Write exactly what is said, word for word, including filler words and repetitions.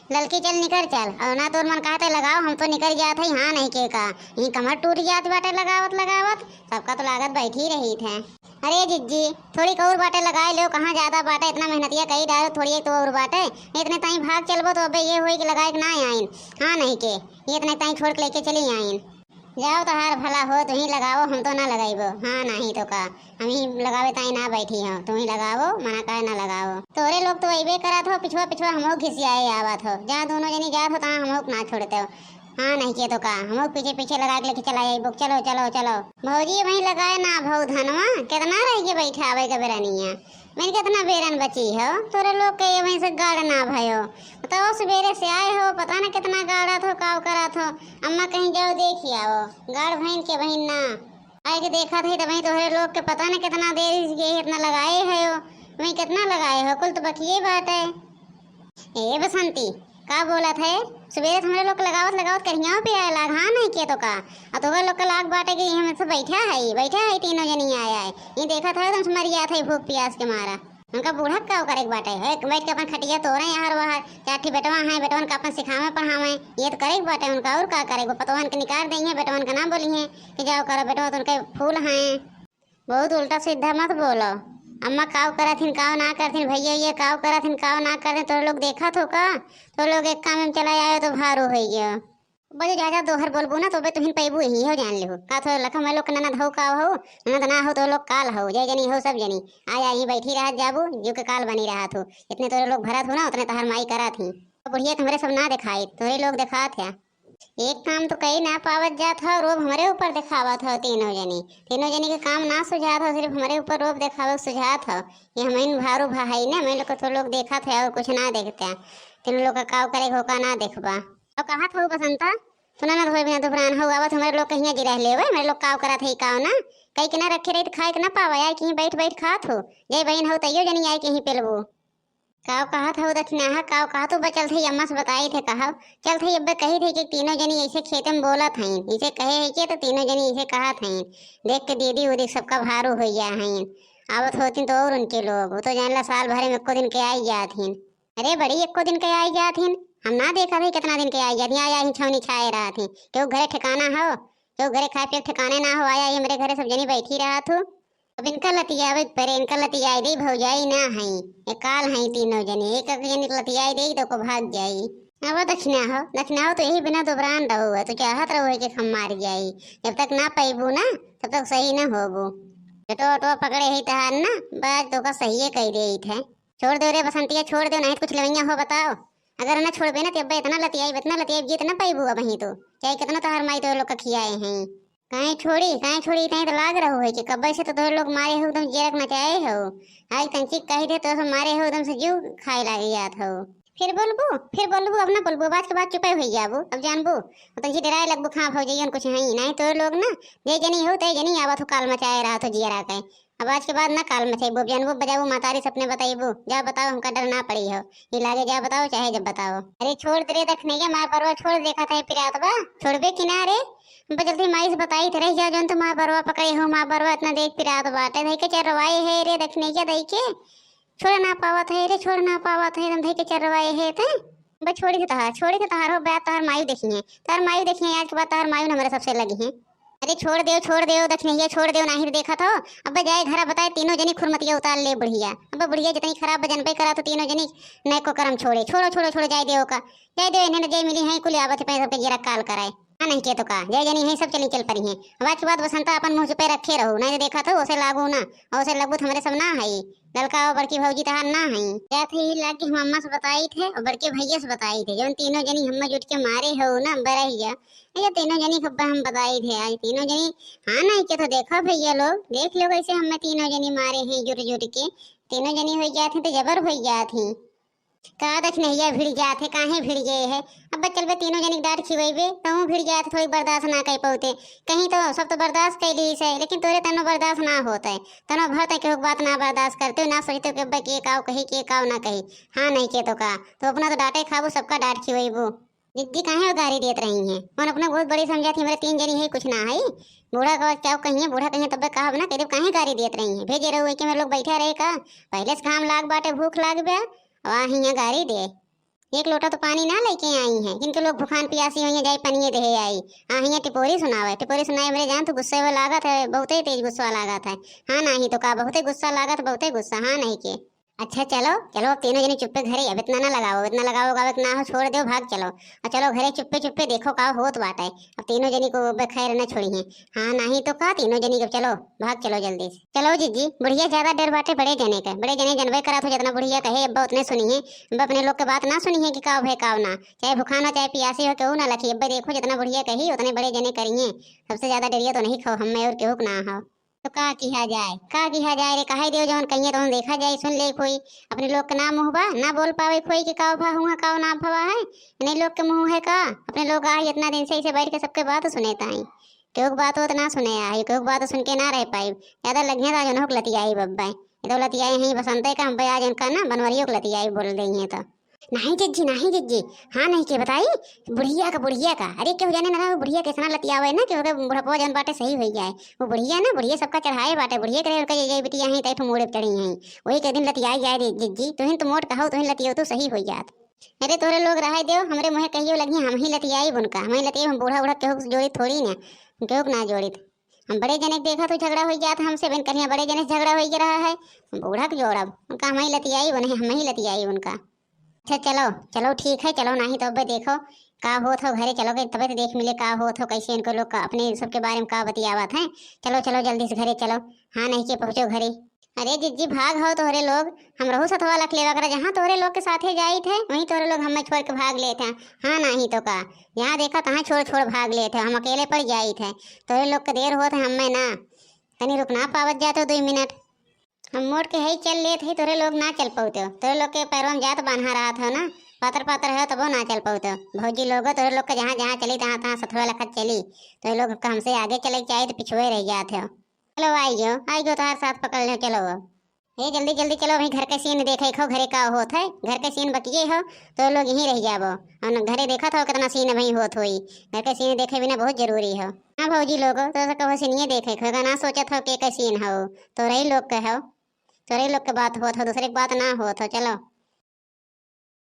ललकी चल निकर चल, और ना तोर मन कहत है लगाओ, हम तो निकर जात है, हाँ नहीं के का, यही कमर टूट जात बाटे लगावत लगावत, सबका तो लागत बैठी रही थे। अरे जिज्जी, थोड़ी और बाटे लगाए लो, कहाँ ज्यादा बाटे, इतना मेहनतिया कई डालो, थोड़ी एक तो और बाटे, इतने ताई भाग चलबो तो अबे ये होई कि लगाए के ना आइन, हाँ नहीं के, ये इतने ताई छोड़ के लेके चली आइन। जाओ तोहार भला हो, तुही लगाओ, हम तो ना लगाइबो। हाँ, नाही तो का, हम ही लगावे ताई ना बैठी हो, तुही लगाओ, मना काहे ना लगाओ। तोरे लोग तो अइबे करत हो, पिछुआ पिछुआ हमहू घिसियाए आवत हो, जहाँ दोनों जनी जात हो तहाँ हमहू के ना छोड़ते हो। हाँ, नहीं के तो का, हमहू पीछे पीछे लगा के लेके चला जाइबो। चलो चलो चलो। भौजी वहीं लगाए ना भौ धनवा, कितना रह के बैठावे के बेरनिया। मैंने कितना बेरन बची हो, तोरे लोग के ये वहीं से गाड़ ना भयो। बताओ, सवेरे से आए हो, पता ना कितना गाड़त हो, काव करत हो। अम्मा कहीं जाओ देखी आओ, गाड़ भइन के बहिन ना। आए के देखत है त वहीं तोहरे लोग के पता ना कितना देर से ये इतना लगाए है हो, वहीं कितना लगाए हो, कुल तो बकिए बात है। ए बसंती, का बोलत है? सवेरे से हमरे लोग के लगावत लगावत करिया पे आए लाग, हाँ नहीं के तो का? आ तोहरे लोग के लाग बाटे कि हम सब बैठा है, बैठा है तीनों जनी आए आए। ये देखत है तुम मरिया थे भूख प्यास के मारा। उनका बूढ़ा का करे के बाटे है, बैठ के अपन खटिया तोरे यहाँ वहाँ, चार ठी बेटवा हैं, बेटवन का अपन सिखावे पढ़ावे, ये तो करे के बाटे उनका, और का करे? वो पतोहन के निकार देइहैं, बेटवन का ना बोलिहैं कि जाओ करो बेटवा, तो उनके फूल हैं। बहुत उल्टा सीधा मत बोलो। अम्मा काव करत हिन, काव ना करत हिन, भैया ये काव करत हिन, काव ना करत हिन, तोरे लोग देखत हो का? तो लोग एक काम में चला आयो तो भारू हो गयो। बजे जा जा दोहर बोलबू ना तो बे तुहिन पैबू ही हो जान लेहू। का तो लखा मैं लोग के ननद हो का हो, ननद ना हो तो लोग काल हो, जय जनी हो सब जनी। आ जा यहीं बैठी रहत जाबू, जो के काल बनी रहत हो। इतने तोरे लोग भरत हो ना, उतने तहार माई करत ही। बुढ़िया तुम्हरे सब ना दिखाई, तोरे लोग दिखात है। एक काम तो कई ना पावत जात हो, रोब हमरे ऊपर दिखावत हो तीनों जनी। तीनों जनी के काम ना सुझात हो, सिर्फ हमरे ऊपर रोब दिखावे के सुझात हो। ये हमइन भारू भाई ना, मैं लोग को तो लोग देखत है और कुछ ना देखते हैं। तीनों लोग का काव करे हो का ना देखबा। तो कहत हो बसंता, सुना ना धोए बिना दुबरान हो, आवत हमरे लोग कहिया जी रह लेवे, हमरे लोग काव करत है काव ना। कई के ना रखे रही तो खाए के ना पावे, आए कहीं बैठ बैठ खात हो। जय बहन हो तैयो जनी आए कहीं पेलबू। काव कहत हऊ दखिनाहा, काव कहत हऊ? बा चलत हई अम्मा से बताई थे कहव। चलत हई अब्बे कही थे कि तीनों जनी ऐसे खेते में बोलत हईन, ऐसे कहे है के तो तीनों जनी ऐसे कहत हईन। देख के दीदी उदी सबका भारू हो गया हईन। आवत होतीन तो और उनके लोग, वो तो जान ला साल भरे में एको दिन के आई जात हिन। अरे बड़ी एको दिन के आई जात हिन, हम ना देखा भाई कितना दिन के आई जात हिन, आया ही छौनी छाए रहत हिन। केहू घरे ठिकाना हो, केहू घरे खाए पिए के ठिकाने ना हो, आया ही हमरे घरे सब जनी बैठी रहत हो। अब इनका लतियावे के परे, इनका लतियाई दे भौजाई ना हई, ये काल हई तीनों जने, एक एक जने के लतियाई दे तो को भाग जाई। अब दखिना हो, दखिना हो तो यही बिना दुबरान रहो है, तो चाहत रहो है कि हम मार जाई। जब तक ना पैबू ना, तब तक सही ना होबू। बेटो ओटो पकड़े ही तहार ना, बाज तो का सही कह दे थे। छोड़ दो रे बसंतिया, छोड़ दो, नहीं तो कुछ लेवैया हो बताओ। अगर ना छोड़बे ना, तब इतना लतियाई, इतना लतियाई, जीत ना पैबू अब ही तो, चाहे कितना तहार माई तो लोग का खियाए हैं। काहे छोड़ी, काहे छोड़ी, इतना तो लाग रहो है कि कब्बे से तो तोहरे लोग मारे हो, एकदम जियरा के नचाए हो। आज तंची कही दे तो सब मारे हो, एकदम से जीव खाए लागे जात हो। फिर बोलबू, फिर बोलबू, अब ना बोलबू, बात के बाद चुपे हो जाबू, अब जानबू। अब तंची डराए लगबू, खां भौजैयन कुछ हई, नहीं तो लोग ना, जे जनी हो, ते जनी आवत हो, काल मचाए रहत हो जियरा के। अब आज के बाद ना काल मचैबू, अब जानबू, बजाबू, मातारी सपने बताइबू, जा बताओ, हमका डर ना पड़ी हो। ये लागे जा बताओ, चाहे जब बताओ। अरे छोड़ दे रे दखिनैया, मार बरवा छोड़, देखा था पिरात बा, छोड़बे कि ना रे? बा जल्दी माई से बताई थे, रह जा, जौन तो मार बरवा पकड़े हो, मार बरवा इतना देख पिरात बाटे, धई के चरवाए है रे दखिनैया, धई के छोड़ ना पावत है रे, छोड़ ना पावत है, एकदम धई के चरवाए है ते। बा छोड़ी थे तहार, छोड़ी थे तहार हो, बा तहार माई देखी है, तहार माई देखी है, आज के बाद तहार माई न हमरे सबसे लगी है। अरे छोड़ देव, छोड़ देव दखिनैया, छोड़ देव, नाही देखत हो। अब जाए घरा बताए, तीनों जनी खुरमतिया उतार ले बुढ़िया। अब बुढ़िया जितनी खराब बा जनबे करा तो तीनों जनी नैको करम छोड़े। छोड़ो, छोड़ो, छोड़ो, जाए देव का, जाए देव, इन्हें न जाए मिली हैं, कुल आवत पे सबके जियरा काल कराए। हाँ, नहीं के तो का, जाए जनी हैं, सब चली चल पड़ी हैं। अब आज के बाद बसंता अपन मुँह चुपे रखे रहो, नहीं तो देखत हो, ओसे लागू ना, ओसे लगबू तो हमरे सब ना है। ललका और बड़की भौजी तहार ना हई। जात ही लाग के हम अम्मा से बताई थे और बड़के भैया से बताई थे, जौन तीनों जनी हम्मा जुट के मारे हो ना बरहिया, ये तीनों जनी के हम बताई थे। आज तीनों जनी, हाँ नहीं के तो देखो भैया लोग, देख लो कैसे हमें तीनों जनी मारे हैं जुट जुट के। तीनों जनी हो जात हैं तो जबर हो जात हैं। का दखिनैया भिड़ जात है, काहे भिड़ गए है? अब बच्चल बे तीनों जनी के डांट खिवैबे, तहूँ भिड़ जात, थोड़ी बर्दाश्त ना कर पौते। कहीं तो सब तो बर्दाश्त कर ली से, लेकिन तोरे तनो बर्दाश्त ना होत है। तनो भर तक केहू के बात ना बर्दाश्त करते हो, ना सोचते हो कि अब्बा के काव कही, के काव ना कही। हाँ नहीं के तो का, तो अपना तो डांटे खाबू, सबका डांट खिवैबू। दीदी काहे वो गारी देत रही हैं? उन अपना बहुत बड़ी समझा थी, हमारे तीन जनी है, कुछ ना है। बूढ़ा का क्या कहिए, बूढ़ा कहिए तब कहब ना, कह देब काहे गारी देत रही हैं? भेजे रहो कि मेरे लोग बैठा रहे का? पहले से घाम लाग बाटे, भूख लाग बा, वहाँ हियाँ गारी दे। एक लोटा तो पानी ना लइके आई हैं, किनके लोग भुखान पियासी होइहैं, जाई पनिये देहे आई। आ हियाँ टिपोरी सुनावे, टिपोरी सुनाए हमरे जान तू गुस्से में लागत है, बहुते तेज गुस्सा लागत है। हाँ नाही तो का, बहुते गुस्सा लागत, बहुते गुस्सा, हाँ नाही के। अच्छा चलो, चलो अब तीनों जनी चुप्पे घरे, अब इतना ना लगाओ, इतना लगाओ गावे के ना हो, छोड़ देउ, भाग चलो। और चलो घरे चुप्पे चुप्पे देखो का होत बाटे। अब तीनों जनी को अब खैर न छोड़िहैं। हाँ नाही तो का, तीनों जनी को चलो, भाग चलो जल्दी से। चलो जिज्जी, बुढ़िया ज्यादा डर बाटे बड़े जने के, बड़े जने जनबे करत हो, जितना बुढ़िया कहे अब्बा उतने सुनिहैं। अब्बा अपने लोग के बात ना सुनिहैं कि काव है काव ना, चाहे भुखान हो चाहे पियासी हो, केहू ना लखी। अब्बा देखो जितना बुढ़िया कही उतने बड़े जने करिहैं। सबसे ज्यादा डरिया तो नहीं खाओ हमें और केहू के ना हो। तो का किहा जाए, का किहा जाए रे, कहे देउ जौन कहिहैं तौन देखा जाए, सुन ले कोई। अपने लोग के ना मुँह बा, ना बोल पावे कोई कि काव भा हुआ, काव ना भवा है। अपने लोग के मुँह है का? अपने लोग आ इतना दिन से इसे बैठ के सबके बात सुने ताई। केहू के बात होत ना सुने आई, केहू के बात सुन के ना रह पाई। ज्यादा लगिहैं तो आज उन्हों के लतियाई बब्बे। ये तो लतियाई हैं बसंते का, हम आज इनका ना बनवरियों के लतियाई बोल देइहैं तो। नाही जिज्जी, नाही जिज्जी। हाँ नाही के बताई, बुढ़िया का, बुढ़िया का। अरे केहू जाने ना, वो बुढ़िया कैसना लतियावे ना कि ओके बुढ़पवा जौन बाटे सही होई जाए। वो बुढ़िया ना, बुढ़िया सबका चढ़ाए बाटे, बुढ़िया करे उनका ये, ये बिटिया हैं, तैठो मूड़े पे चढ़ी हैं। वही के दिन लतियाई जाए रे जिज्जी, तुहिन तो मोट कहो, तुहिन लतियो तो सही होई जात। अरे तोहरे लोग रहे देउ, हमरे मुँहे कहियो लगी, हम ही लतियाई उनका, हम ही लतियाई, हम बूढ़ा, बूढ़ा केहू से जोड़ी थोड़ी ना, केहू के ना जोड़ित। हम बड़े जने के देखा तो झगड़ा होई जात हमसे, बिन करिया बड़े जने से झगड़ा होई रहा है, हम बूढ़ा के जोड़ब, उनका हम ही लतियाई, उन्हें हम ही लतियाई उनका। अच्छा चलो, चलो ठीक है, चलो नाही तो अब देखो का होत हो घरे, चलो के तबे तो देख मिले का होत हो, कैसे इनको लोग का अपने सबके बारे में का बतियावत हैं। चलो, चलो जल्दी से घरे चलो। हाँ नाही के पहुँचो घरे। अरे जिज्जी भाग हो तोहरे लोग, हम रहू सथवा लख लेवा करा, जहाँ तोहरे लोग के साथे जाइत है वहीं तोहरे लोग हमें छोड़ के भाग लेत हैं। हाँ नाही तो का, जहाँ देखा तहाँ छोड़ छोड़ भाग लेत है, हम अकेले पड़ जाइत है। तोहरे लोग के देर होत है हमें ना, तनी रुक ना पावत जात हो दुई मिनट। हम मोड़ के हई चल लेत है, तोरे लोग ना चल पउते हो। तोरे लोग के पैरवा में जात बान्हा रहत हो ना, पातर पातर हो तबो ना चल पउते हो। भौजी लोगो तोरे लोग के जहाँ जहाँ चली तहाँ तहाँ सथुआ लखत चली। तोरे लोग का हमसे आगे चले के चाही तो पिछुए रह जात हो। चलो आई गयो, आई गयो, तोहार साथ पकड़ ले, चलो अब। हे जल्दी जल्दी चलो, अभी घर के सीन देखे खो, घरे का होत है, घर के सीन बकिए हो, तो लोग यहीं रह जाबो। और घरे देखत हो कितना सीन अभी होत होई, घर के सीन देखे बिना बहुत जरूरी हो। हाँ भौजी लोगो, तो कहो सीनिए देखे खो, ना सोचत हो के, के सीन हो, तोरे लोग के हो। तोरे लोग के बात होत हो, दूसरे के बात ना होत हो। चलो